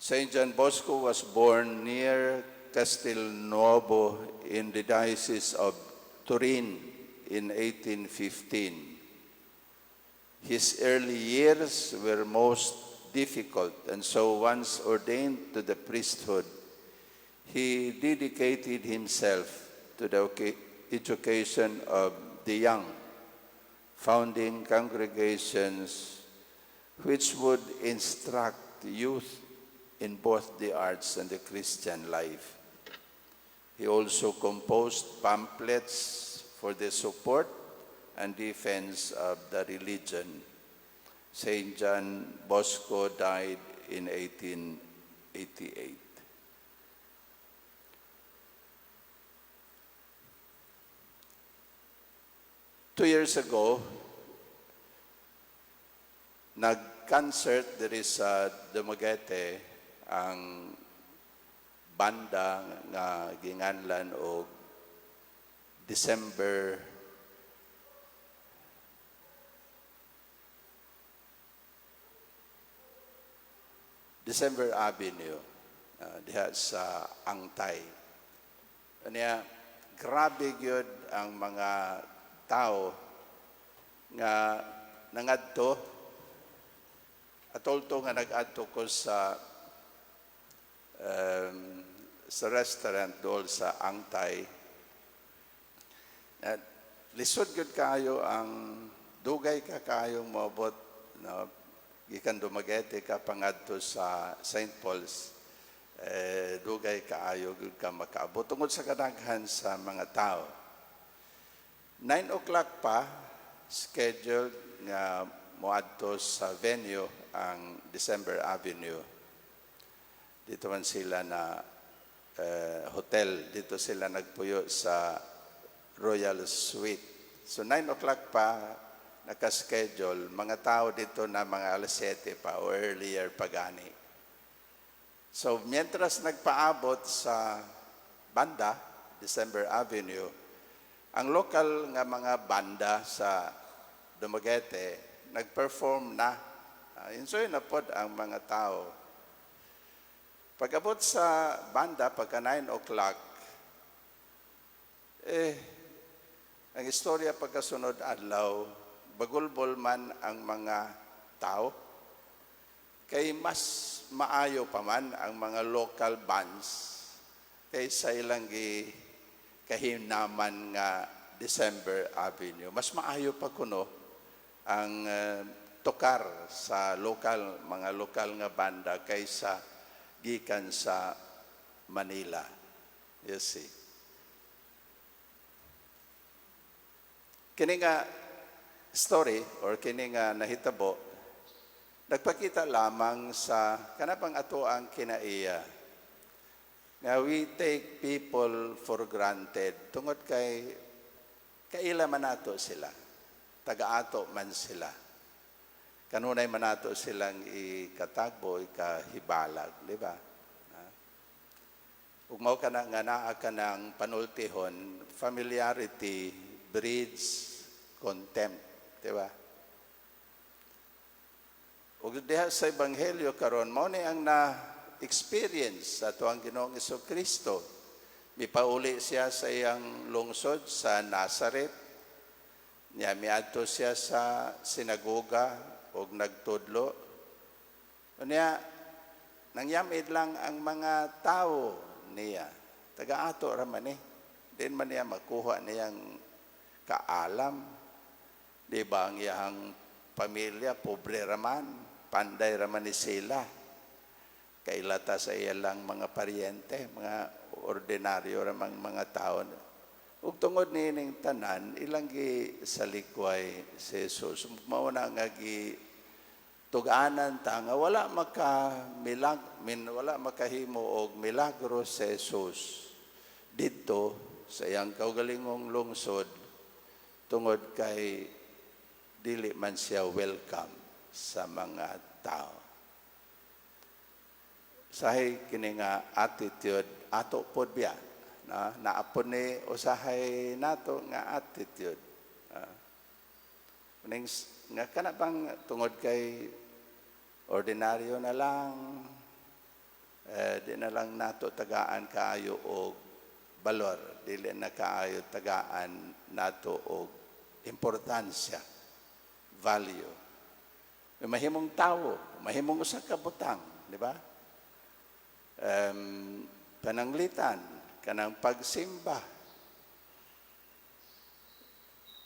St. John Bosco was born near Castelnuovo in the Diocese of Turin in 1815. His early years were most difficult, and so once ordained to the priesthood, he dedicated himself to the education of the young, founding congregations which would instruct youth in both the arts and the Christian life. He also composed pamphlets for the support and defense of the religion. St. John Bosco died in 1888. 2 years ago, nag-concert diri sa Dumaguete ang banda nga ginganlan og December Avenue diha sa Angtay. Anya, grabe gyud ang mga tao nga nangadto atolto nga nag-adto ko sa restaurant dool sa Angtay. At lisod gyud kayo, ang dugay ka kayong moabot, no, gikan Dumaguete ka pangadto sa St. Paul's, eh, dugay kaayo gyud ka makaabot tungod sa kadaghan sa mga tao. 9 o'clock pa scheduled nga moadto sa venue ang December Avenue. Dito man sila na hotel, dito sila nagpuyo sa Royal Suite. So 9 o'clock pa nakaschedule, mga tao dito na mga alas 7 pa o earlier pa gani. So mientras nagpaabot sa banda, December Avenue, ang local nga mga banda sa Dumaguete nag-perform na. Enjoy na pod ang mga tao. Pag-abot sa banda, pagka 9 o'clock, eh, ang istorya pagkasunod adlaw, bagulbol man ang mga tao, kay mas maayo pa man ang mga local bands kaysa ilang gi kahinaman nga December Avenue. Mas maayo pa kuno ang tokar sa local, mga lokal nga banda kaysa gikan sa Manila. You see. Kini nga story or kini nga nahitabo nagpakita lamang sa kanapang ato ang kinaiya nga we take people for granted tungod kay kaila man nato sila, taga-ato man sila, kanunay man nato silang ikatagbo, ikahibalag, di ba? Ug mao kana nga naa ka ng panultihon, familiarity breeds contempt, di ba? Ug diha sa ebanghelyo karon, mao ni ang na experience sa ato ang Ginoong Kristo. Mipauli siya sa iyang lungsod sa Nazaret. Nya miadto siya sa sinagoga ug nagtudlo. Unya nangyamid lang ang mga tao niya. Taga-ato ra man eh. Din man niya makuha niyang kaalam. Di ba ang iyang pamilya, pobre raman, panday raman ni sila. Kailata sa iya lang mga paryente, mga ordinaryo ramang mga tao. Ug tungod niining tanan, ilang gi salikway si Jesus. Mao na nga gi tug-anan ta nga wala maka milag, min wala makahimo og milagro si Jesus didto sa iyang kaugalingong lungsod tungod kay dili man siya welcome sa mga tao. Sahay kini nga attitude ato pod biya na naapon ni usahay nato nga attitude. Ning nga kana bang tungod kay ordinaryo na lang. Eh, di na lang nato tagaan kaayo og balor, dili na kaayo tagaan nato og importansya, value. May mahimong tawo, mahimong usa ka butang, di ba? Pananglitan, kanang pagsimba.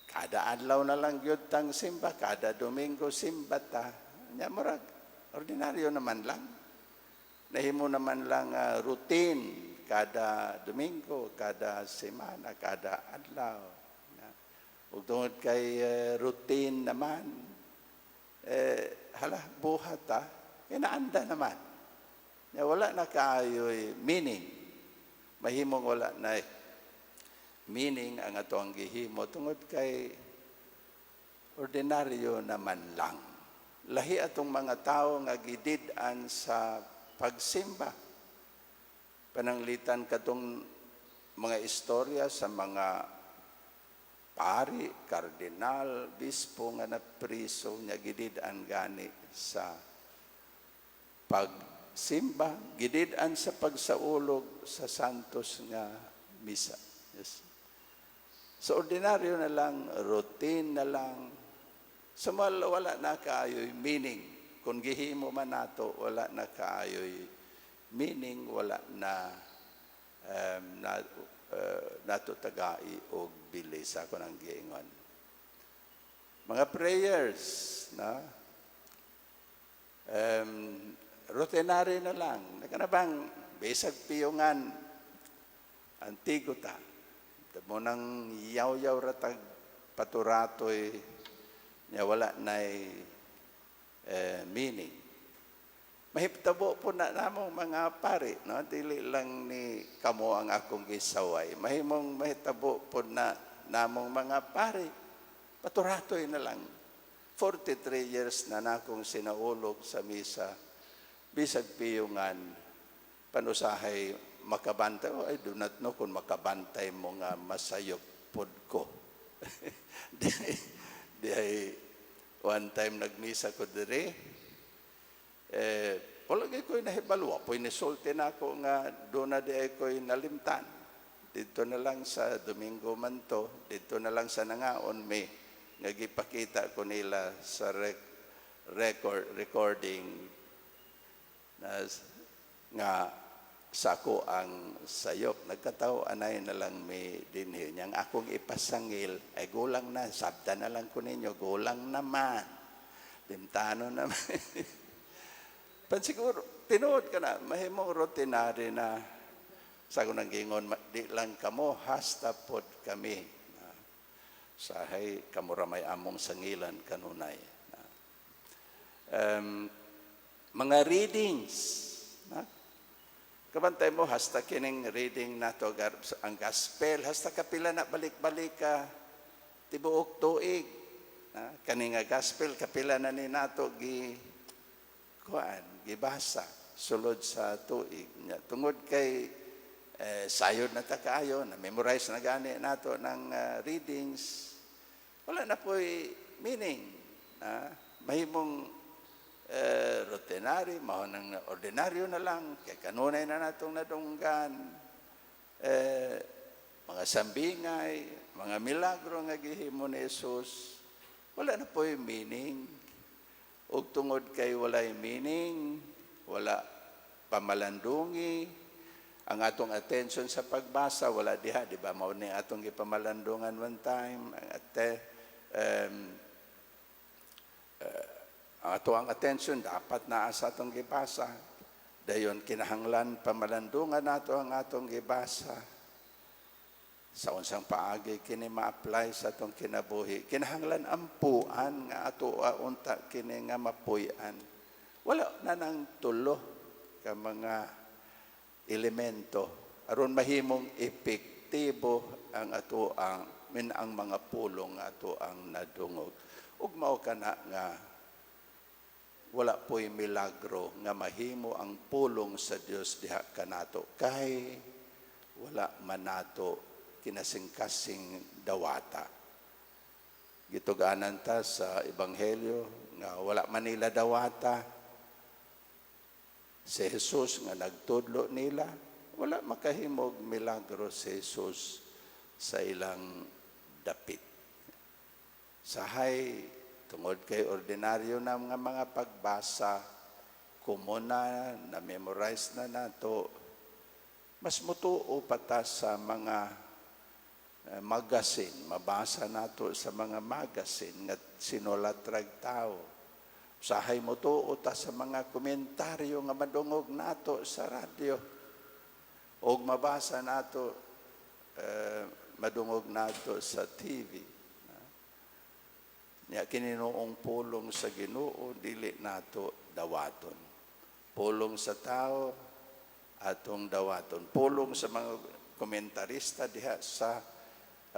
Kada adlaw na lang gyud tang simba, kada Domingo simba ta. Nya murag ordinaryo naman lang. Nahimo naman lang routine kada Domingo, kada semana, kada adlaw. Na. Ug tungod kay routine naman, eh, hala, buhat ta, kay naanda naman. Nya wala na kaayo'y meaning. Mahimong wala na meaning ang ato ang gihimo tungod kay ordinaryo naman lang. Lahi atong mga tao nga gidid-an sa pagsimba. Pananglitan katong mga istorya sa mga pari, kardinal, bispo nga napriso nga gidid-an gani sa pagsimba, gidid-an sa pagsaulog sa santos nga misa. Yes. So ordinaryo na lang, routine na lang. Sa wala, wala na kaayo'y meaning. Kung gihimo man nato, wala na kaayo'y meaning, wala na nato tagai og bilis ako nang giingon. Mga prayers, na routinary na lang. Kana bang bisag piyungan, antigo ta. Mo nang yaw-yaw ratag paturatoy nya wala na'y meaning. Mahitabo po na namong mga pari, no? Dili lang ni kamo ang akong gisaway. Mahimong mahitabo po na namong mga pari. Paturatoy na lang. 43 years na nakong sinaulog sa misa. Bisag piyungan, panusahay makabantay. Oh, I do not know kung makabantay mo nga masayop pod ko. Di ay one time nagmisa ko dire, eh, wala gyud ko'y nahibalo. Apoy nisulti na ako nga doon na di ay ko'y nalimtan. Dito na lang sa Domingo man to, dito na lang sa nangaon mi, nga gipakita ko nila sa recording na nga sako ang sayop. Nagkatao anay na lang mi dinhi. Niyang akong ipasangil, ay gulang na, sabta na lang ko ninyo, gulang naman. Limtano naman. Pan siguro, tinuod ka na, mahimong routinary na sa akong nanggingon, di lang kamo, hasta pod kami. Na, sahay, kamo ra may among sangilan kanunay. Na, mga readings, na, kabantay mo, hasta kining reading nato, ang gospel, hasta kapila na balik-balik ka, tibuok tuig. Na, kani nga gospel, kapila na ni nato gi kuan, gibasa sulod sa tuig. Nya, tungod kay eh, sayod na ta kaayo, na memorize na gani nato ng readings, wala na po'y meaning. Na, mahimong routinary, mao nang ordinaryo na lang, kay kanunay na natong nadunggan, eh, mga sambingay, mga milagro nga gihimo ni Jesus, wala na po'y meaning. Ug tungod kay walay meaning, wala pamalandungi, ang atong attention sa pagbasa, wala diha, di ba? Mao ni atong gipamalandungan one time, ang ate, ang ato ang attention dapat naa sa atong gibasa. Dayon kinahanglan pamalandungan nato ang atong gibasa. Sa unsang paagi kini ma-apply sa atong kinabuhi. Kinahanglan ampuan nga ato unta kini nga mapuy-an. Wala na nang tulo ka mga elemento aron mahimong epektibo ang ato ang min ang mga pulong nga ato ang nadungog. Ug mao kana nga wala po'y milagro nga mahimo ang pulong sa Dios diha kanato kay wala man nato kinasing-kasing dawata. Gituganan ta sa ebanghelyo nga wala man nila dawata. Si Jesus nga nagtudlo nila, wala makahimog milagro si Jesus sa ilang dapit. Sahay, tungod kay ordinaryo na mga pagbasa, kumuna, na-memorize na nato, mas mutuo pa ta sa mga magazine, mabasa nato sa mga magazine nga sinulat rag tao. Usahay mutuo ta sa mga komentaryo nga madungog nato sa radyo. O mabasa nato, madungog nato sa TV. Nya kininuong pulong sa Ginoo, dili nato dawaton. Pulong sa tao, atong dawaton. Pulong sa mga komentarista diha sa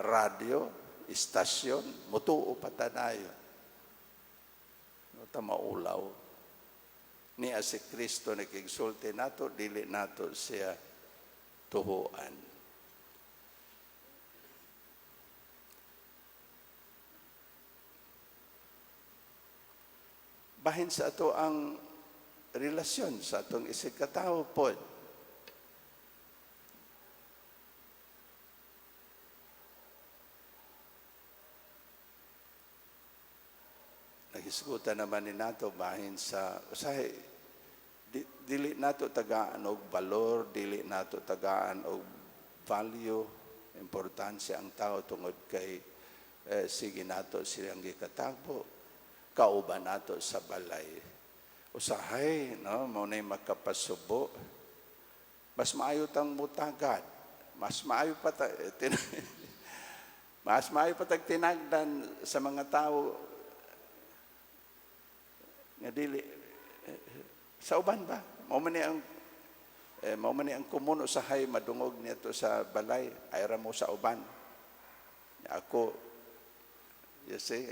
radyo, istasyon, mutuo pa ta dayon. No, ta maulaw. Niya si Kristo nakigsulti nato, dili nato siya tuhuan. Bahin sa ato ang relasyon sa atong isig katawo pod. Nahisgutan naman ni nato bahin sa usahay dili nato tagaan og balor, dili nato tagaan og value, importansya ang tao tungod kay sige nato silang gikatagbo, kauban nato sa balay. Usahay, no, mao nay makapasubo. Mas maayo tang mutagad, mas maayo pa ta, mas maayo pa tag tinagdan sa mga tao nga dili sa uban ba. Mao man ni ang kumuno usahay madungog niya to sa balay, ay ra mo sa uban. Ako, you see,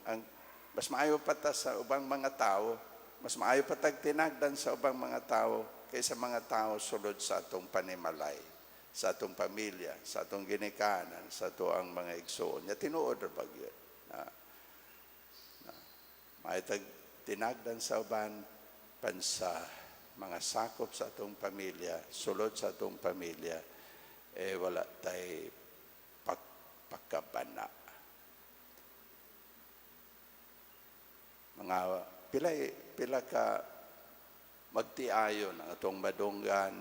ang, mas maayo pa ta sa ubang mga tao, mas maayo pa tag tinagdan sa ubang mga tao kaysa mga tao sulod sa atong panimalay, sa atong pamilya, sa atong ginikanan, sa atoang mga igsoon. Nya tinuod ra ba gyud? Na. Maayo tag tinagdan sa uban pan sa mga sakop sa atong pamilya, sulod sa atong pamilya, wala tay pagkabana. Mga pila ka magtiayon ang atong madunggan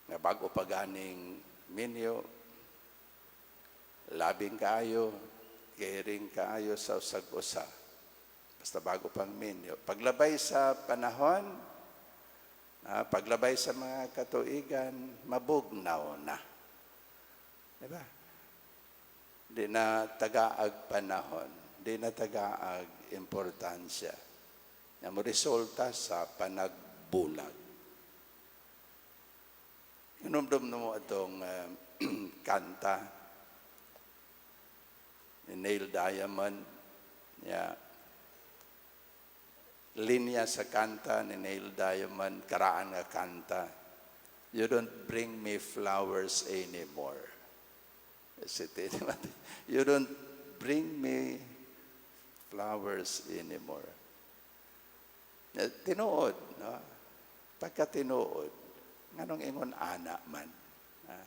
nga bago pa ganing minyo, labing kaayo, caring kaayo sa usag-usa. Basta bago pang minyo. Paglabay sa panahon, paglabay sa mga katuigan, mabugnaw na. Diba? Di na tagaag panahon, di na tagaag importansya. Na mo resulta sa panagbulag. Inumdum na mo itong kanta ni Neil Diamond. Yeah. Linya sa kanta ni Neil Diamond, karaan nga kanta, "You don't bring me flowers anymore." You don't bring me flowers anymore. Tinuod, no? Pagka tinuod, nganong ingon ana man? Ha?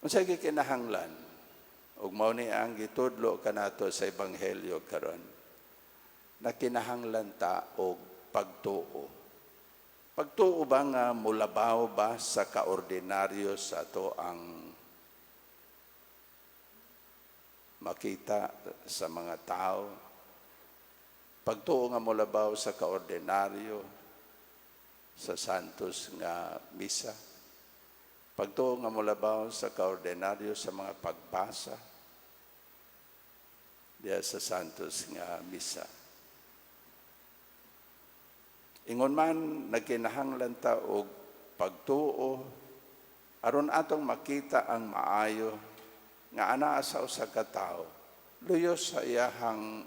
Unsa gikinahanglan? Ug mao ni ang gitudlo kanato sa ebanghelyo karon. Nakinahanglan ta og pagtuo. Pagtuo ba nga mulabaw ba sa kaordinaryo sa ato ang makita sa mga tao? Pagtuo nga mulabaw sa kaordinaryo sa santos nga misa. Pagtuo nga mulabaw sa kaordinaryo sa mga pagbasa diya sa santos nga misa. Ingon man nagkinahanglan ta og pagtuo aron atong makita ang maayo nga anaa sa usa ka tawo, luyos sa iyahang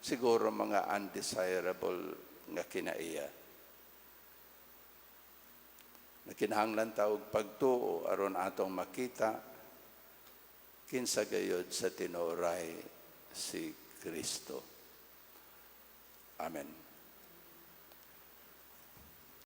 siguro mga undesirable nga kinaiya. Nagkinahanglan ta og pagtuo aron atong makita kinsa gayod sa tinuoray si Kristo. Amen.